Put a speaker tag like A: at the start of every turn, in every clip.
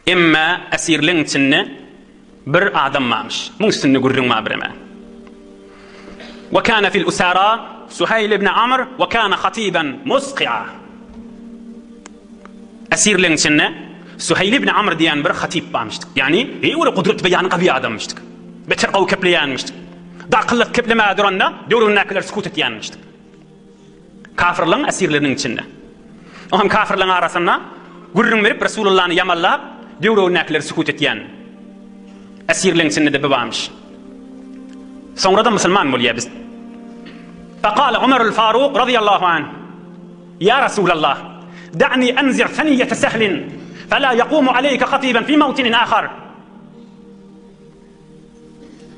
A: Emma esirleň içinde bir adam barmyş. Muň üstünde gürrüň bar bireme. Ve kana fil usara Suhayl ibn Amr ve kana hatiban musqi'a. Esirleň içinde Suhayl ibn Amr diýen bir hatip barmyşdyk. Ýagny, eý bir gudrat beýany gawy adamyşdyk. Beter gawy kepleýänmişdik. Dakyllyk keplemäge duranda döwründäkiler sukut etýänmişdik. Kafyrlaryň esirleriniň içinde. O hem kafyrlaryň arasynda gürrüň berip Resulullany ýamallap, döwregindäkileri sukut etýän esirleň içinde-de bir barmyş. Soňra-da musulman bolýar biz. Fekale Omerul Faruk razyýallahu anh, Ýa Resulallah, da'ni enzi' seniýete sehlin, fela ýakumu aleýke hatiben fi mawtinin ahar.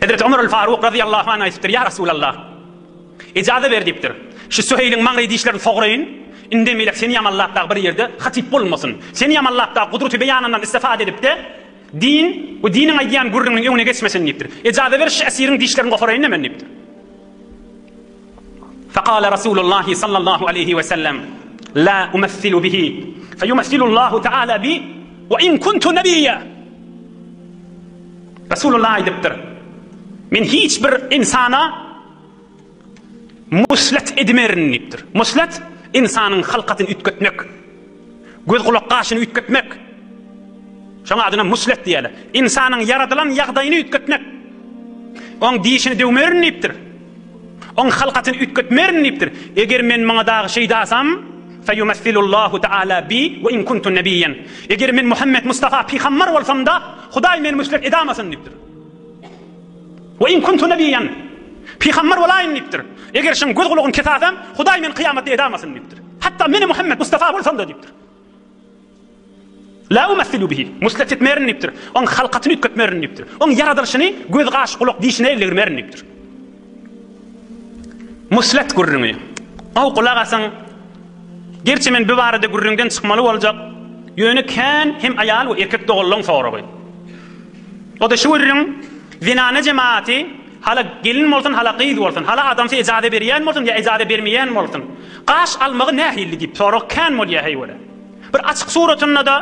A: Hezreti Omar al-Faruk razyýallahu anh aýdypdyr, Ýa Resulallah, ijaza ber diýipdir. Şu Süheýliň maňlaý dişlerini sograýyn, indem beýläk seni ýamanlap dagy bir ýerde hatyp bolmasyn. Seni ýamanlap dagy gudraty beýanyndan istifade edip-de, din we diniň aýdýan gürrüňiniň öňüne geçmesin diýipdir. Ijaza ber şu esiriň dişlerini goparaýyn-da men diýipdir. Fekale Rasulullahi sallallahu aleýhi we sellem, La umessilu bihi, feýumessilullahu teala bi, we in kuntu nebiyya. Rasulullah aýdypdyr, Men hiç bir ynsana muslet edmerin diýipdir. Muslet, ynsanyň halkatyny üýtgetmek, göz-gulak gaşyny üýtgetmek. Şoň adyna muslet diýýärler. Ynsanyň ýaradylan ýagdaýyny üýtgetmek. Oň dişini döwmerin diýipdir. Oň halkatyny üýtgetmerin diýipdir. Eger men muňa dagy şeýdasam, feýumessilullahu teala bi we in kuntu nebiýen. Eger men Muhammet Mustafa pygambar bolsam-da, Hudaý meni müslet edamasyn diýipdir. We in kuntu nebiýen. Pygambar bolaýyn diýipdir. Eger şoň göz-gulagyny kesasam, Hudaý meni kyýamatda edamasyn diýipdir. Hatda meni Muhammet Mustafa bolsam-da diýipdir. La umessilu bihi, muslet etmerin diýipdir. Oň halkatyny üýtgetmerin diýipdir. Oň ýaradylyşyny göz, gaş, gulak, dişine ellegirmerin diýipdir. Muslet gürrüňi. Gowy gulak asyň. Gerçi men bu barada gürrüňden çykmaly boljak. Ýöne kän hem aýal we erkek doganlaň soragy. O-da şu gürrüň, zenana jemaaty, hala gelin bolsun, hala gyz bolsun, hala adamsy ejaza berýän bolsun ýa ejaza bermeýän bolsun, gaş almagy nähilli diýip sorag kän bolýar heýwere. Bir açyk suratynda-da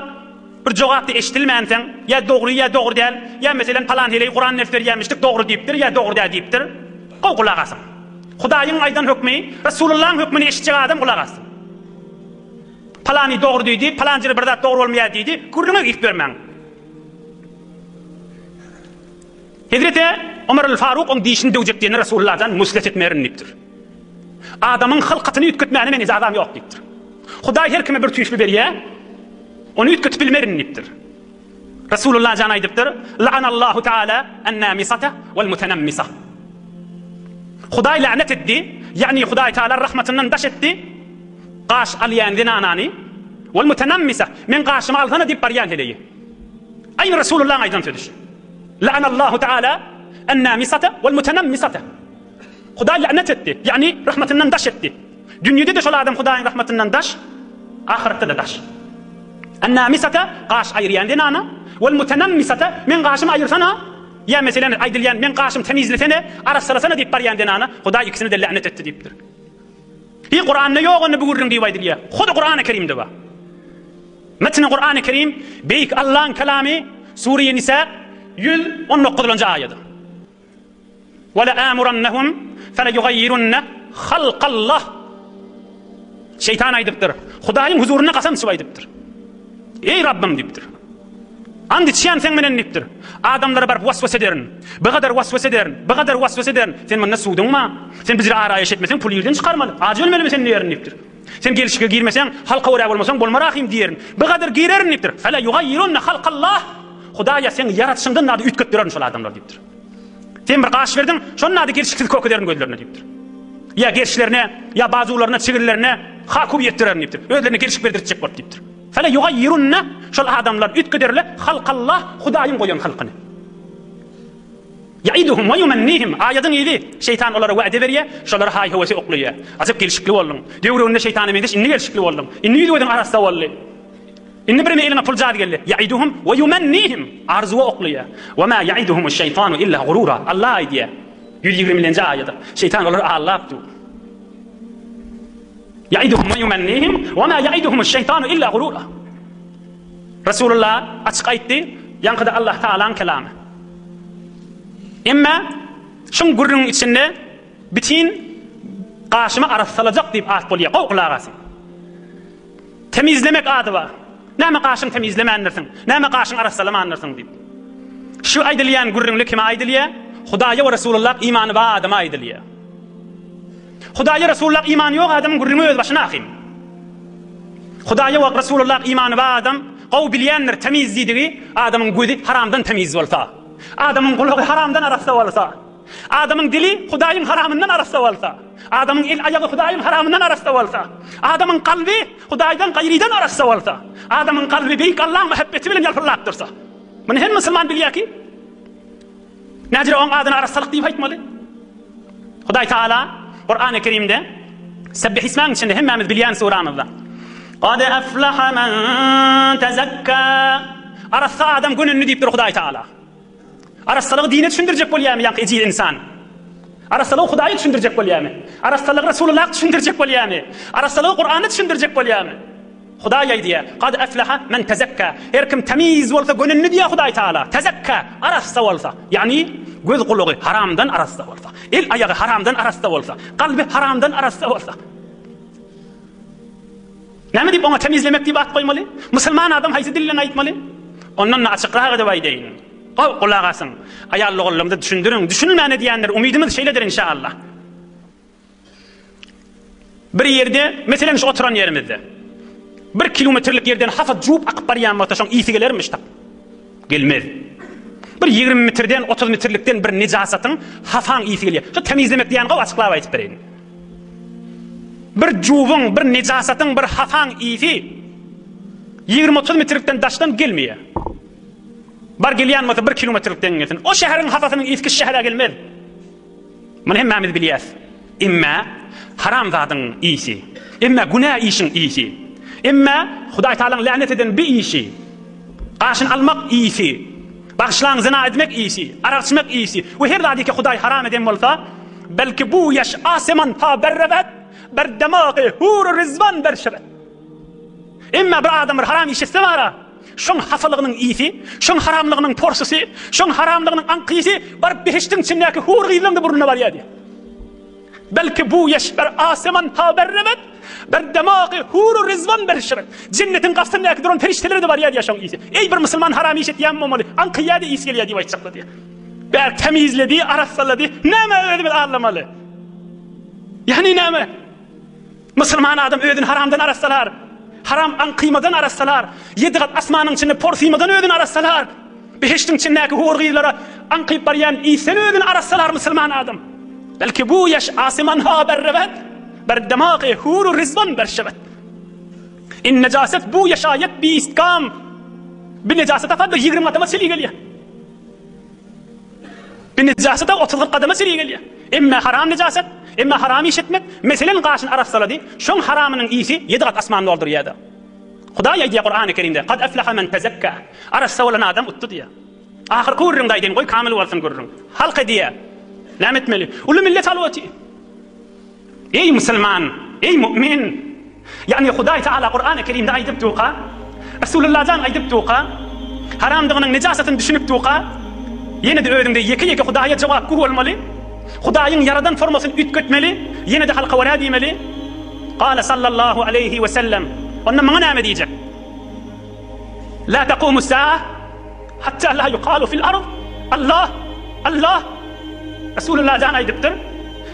A: bir jogap-da eşidilmänsoň, ýa dogry, ýa dogry däl, ýa meselem palan heleý Kuran ders berýärmişdik, dogry diýipdir, ýa dogry däl diýipdir. Gowy gulak asyň. Hudaýyň aýdan hökmi, Resulullahyň hökmüni eşitjek adam gulak assyn. Palany dogry diýdi, palan ýeri bir zat dogry bolmaýar diýdi, gürrüňe girip ýörmäň. Hezreti Omar al-Faruk oň dişini döwjek diýende Resulullah jan muslet etmerin diýipdir. Adamyň hylkatyny üýtgetmäne men ijazam ýok diýipdir. Hudaý her kime bir tüýsli berýär, ony üýtgetip bilmerin diýipdir. Resulullah jan aýdypdyr, La'anallahu taala en-namisata wal-mutanammisa. Hudaý la'nat etdi, ýagny Hudaý taala rahmatyndan daş etdi gaş alýan zenanany, wal-mutanammisa, men gaşymy alsana diýip barýan heleýi. Aýny Resulullahyň aýdan sözi şu. La'anallahu taala en-namisata wal-mutanammisa. Hudaý la'nat etdi, ýagny rahmatyndan daş etdi. Dünýede-de şol adam Hudaýyň rahmatyndan daş, ahyretde-de daş. En-namisata gaş aýyrýan zenana, wal-mutanammisata meň gaşymy aýyrsana, ýa meselem aýdylýan meň gaşymy temizlesene, arassalasana diýip barýan zenana Hudaý ikisini-de la'nat etdi diýipdir. Hi Kuranda ýok onda bu gürrüň diýip aýdylýar. Hudy Kurany Kerimde bar. Metni Kurany Kerim Beýik Allaň kelamy Sure Nisa 119-njy aýady. Ve le'amurannahum feleyugayyirunne halkallah. Şeýtan aýdypdyr. Hudaýyň huzurynda kasam içip aýdypdyr. Eý Rabbym diýipdir. And içýän seň menen diýipdir. Adamlara baryp waswas ederin. Bu gadar waswas ederin. Bu gadar waswas ederin. Sen munda suduňma? Sen bizre araýyş etmeseň pul ýerden çykarmaly. Aç ölmelimi sen diýerin diýipdir. Sen gelşige girmeseň, halka görä bolmasaň bolmar ahym diýerin. Bu gadar girerin diýipdir. Fele yugayyirunne halkallah. Hudaýa seň ýaradyşyňdan zady üýtgetdirerin şol adamlar diýipdir. Sen bir gaş berdiň, şonda ady gelşiksiz kök ederin gözlerine diýipdir. Ýa gerşlerine, ýa bazuwlaryna, çigirlerine hakuw ýetdirerin diýipdir. Özlerine gelşik berdirtjek bolup diýipdir. Fele yugayyirunne şol adamlar üýtgederler halkallah Hudaýyň goýan halkyny. Yaiduhum we yumennihim aýadyň yzy şeýtan olara wade berýär, şolary haý-höwese oklaýar. Ajap gelşikli bolduň. Döwreginde şeýtana meňzeş indi gelşikli bolduň. Indi ýüz-gözüň arassa boldy. Indi bireme eliňe puljaz geldi. Yaiduhum we yumennihim arzuwa oklaýar. We ma yaiduhumuş şeýtanu illa gurura. Allah aýdýar. 120-nji aýada. Şeýtan olary aldap dur. Yaiduhum we yumennihim we ma yaiduhumuş şeýtanu illa gurura. Resulullah açyk aýtdy, ýaňkyda Allah Tagalaň kelamy. Emma şuň gürrüňiň içinde bitin gaşymy arassalajak diýip at bolýar. Gowy gulak asyň. Temizlemek ady bar. Näme gaşyň temizlemändirsiň? Näme gaşyň arassalamandirsiň diýip. Şu aýdylýan gürrüňli kime aýdylýar? Hudaýa we Resulullah imany bar adama aýdylýar. Hudaýa Resulullah imany ýok adamyň gürrüňi öz başyna ahym. Hudaýa we Resulullah imany bar adam gowy bilýändir temiz diýdigi adamyň gözi haramdan temiz bolsa. Adamyň gulagy haramdan arassa bolsa. Adamyň dili Hudaýyň haramyndan arassa bolsa. Adamyň el aýagy Hudaýyň haramyndan arassa bolsa. Adamyň kalby Hudaýdan gaýrydan arassa bolsa. Adamyň kalby beýik Allaň mähebbeti bilen ýalpyldap dursa. Muny her musulman bilýär ki, Näjire oň adyna arassalyk diýip aýtmaly? Hudaý Taala Kurany Kerimde Sebbihismäň içinde hemmämiz bilýän suramyzda Kad aflaha men tezekka Arassa adam gönenli diýipdir Hudaý Taala. Arassalygy dine düşündirjek bolýarmy ýaňky ejiz ynsan? Arassalygy Hudaýa düşündirjek bolýarmy? Arassalygy Resulullah düşündirjek bolýarmy? Arassalygy Kurana düşündirjek bolýarmy? Hudaý aýdýar, Kad efleha men tezekka. Her kim tämiz bolsa gönenli diýýär Hudaý Taala. Tezekka, arassa bolsa. Ýagny göz gulagy haramdan arassa bolsa, el aýagy haramdan arassa bolsa, kalby haramdan arassa bolsa. Näme diýip oňa tämizlemek diýip at goýmaly? Musulman adam haýsy dilden aýtmaly? Ondan-da açykrak edip aýdaýyn. Goý, gulak asyň. Aýal doganlarymyza düşündiriň. Düşünilmän edýändir. Umydymyz şeýledir inşallah. Bir ýerde, meselem şu oturan ýerimizde, bir kilometrlik ýerden hapa juwup akyp barýan bolsa, şoň ysy gelermiş tak? Gelmez. Bir 20 metrden, 30 metrlikden bir nejasatyň, hapaň ysy gelýär. Şu temizlemek diýýän gowy açyklap aýdyp bereýin. Bir juwuň, bir nejasatyň, bir hapaň ysy 20-30 metrlikden daşdan gelmeýär. Bar gelýän bolsa bir kilometrlikden gelsin. O şäheriň hapasynyň ysy kiçi şähere gelmez. Muny hemmämiz bilýäs. Emmä haram zadyň ysy, emmä günä işiň ysy, emmä Hudaý Tagalaň länet eden bi işi, gaşyny almak ysy, bagyşlaň zyna edmek ysy, arak içmek ysy we her zady ki Hudaý haram eden bolsa, belki bu ýaş aseman ta berrebet, ber demagy hur rizwan berşebet. Emmä bir adam bir haram iş etse bara, Şoň hapalygynyň ysy, şoň haramlygynyň porsusy, şoň haramlygynyň aňkysy baryp behişdiň içindäki hur gyzlaryň-da burnuna barýar diýýär. Belki bu ýeş ber aseman ha berremet, ber demagy huru rizwan berşebet. Jennetiň gapysyndaky duran perişdelere-de barýar diýýär şoň ysy. Eý bir musulman haram iş etýänmi bolmaly, aňkyýar-da ys gelýär diýip aýtjaklar diýýär. Bär temizledi, arassalady, näme özümizi aldamaly? Ýagny näme? Musulman adam özüni haramdan arassalar, haram aňkymadan arassalar, ýedi gat asmanyň içinde porsymadan özüni arassalar, behişdiň içindäki hur gyzlara aňkyp barýan isden özüni arassalar musulman adam. Belki bu ýaş asyman ha berrebet, ber demagy huru rizwan berşebet. In nejaset bu ýaşaýet bi istkam. Bir nejasete tapar bir 20 gadama çeli gelýär. Bir nejasete 30-40 gadama çeli gelýär. Emme haram nejasat, emme haram iş etmek, meselen gaşyny arassalady, şoň haramynyň ysy ýedi gat asmany doldurýardy. Hudaý aýdýar Kurany Kerimde, Kad eflaha men tezekka. Arassa bolan adam utdy diýýär. Ahyrky gürrüňde aýdaýyn, goý kamyl bolsun gürrüň. Halk edýär. Näme etmeli? Uly millet alyp otyr. Eý musulman, eý mu'min! Ýagny Hudaý Taala Kurany Kerimde aýdyp durka, Resulullah jan aýdyp durka, haramdygynyň nejasatyny düşünip durka, ýene-de özüňde ýeke-ýeke Hudaýa jogapgü bolmaly, Hudaýyň ýaradan formasyny üýtgetmeli, ýene-de halka görä diýmeli. Gala sallallahu aleýhi we sellem. Onda muňa näme diýjek? La taqumu sa'a hatta la yuqalu fil ard Allah Allah Resulullah jan aýdypdyr.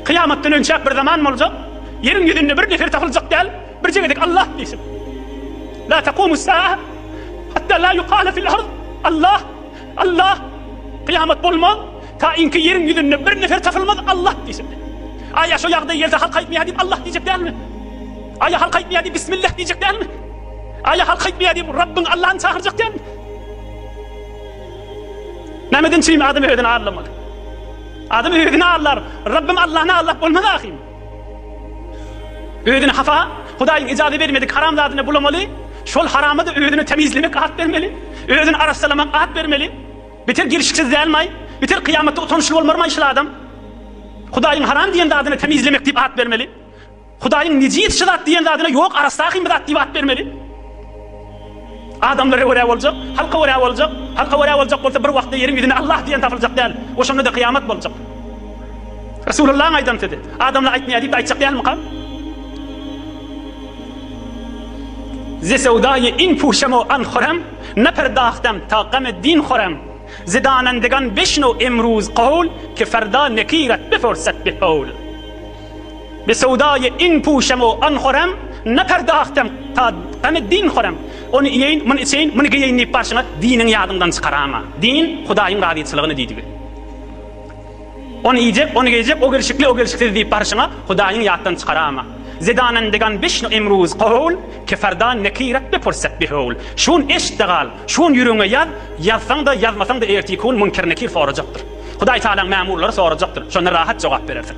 A: Kyýamatdan önçäk bir zaman boljak, ýeriň ýüzünde bir nefer tapyljak däl, birje gezek Allah diýsin. La taqumu sa'a hatta la yuqala fil ard Allah Allah Kyýamat bolmaz, ta inki ýeriň ýüzünde bir nefer tapylmaz Allah diýsin. Aýa şo ýagdaý gelse halk aýtmaýar diýip Allah diýjek dälmi? Aýa halk aýtmaýar diýip Bismillah diýjek dälmi? Aýa halk aýtmaýar diýip Rabbyň Allahny çagyrjak dälmi? Nämeden çüým adam özüni aldamaly? Adam özüni aldar, Rabbim Allahny aldap bolmaz ahym. Özüni hapa, Hudaýyň ijaza bermedik haram zadyna bulamaly, şol harama-da özüni temizlemek at bermeli, özüni arassalamak at bermeli. Beter gelşiksiz dälmaý? Beter kyýamatda utançly bolmarmaý şul adam? Hudaýyň haram diýen zadyna temizlemek diýip at bermeli. Hudaýyň nejis şu zat diýen zadyna ýok arassa ahym bir zat diýip at bermeli. Adamlara görä boljak, halka görä boljak, halka görä boljak bolsa bir wagtda ýeriň ýüzünde Allah diýen tapyljak däl. We şonda-da kyýamat boljak. Resulullahyň aýdan sözi. Adamlar aýtmaýar diýip aýtjak dälmikam? Ze sewdaýy in puşem o an horem, ne perdahtem ta gam-e din horem. Ze danendegan beşno emruz kawl, ke ferda nekiret beforsat behowl. Be söwdaýy in puşem o an horem, ne perdahtem ta gam-e din horem. Ony iýeýin, muny içeýin, muny geýeýin diýip barşyňa diniňi ýadyňdan çykarama. Din, Hudaýyň razyçylygyny diýdigi. Ony iýjek, ony geýjek, o gelşikli, o gelşiksiz diýip barşyňa Hudaýyňy ýatdan çykarama. Zedanendegan beşnu emruz kowl, ke ferda nekiret bepurset bihowl. Şun eşit-de gal, şun ýüregiňe ýaz, ýazsaň-da, ýazmasaň-da ertiki gün Munker-Nekir sorajakdyr. Hudaý Tagalaň mämurlary sorajakdyr. Şonda rahat jogap berersiň.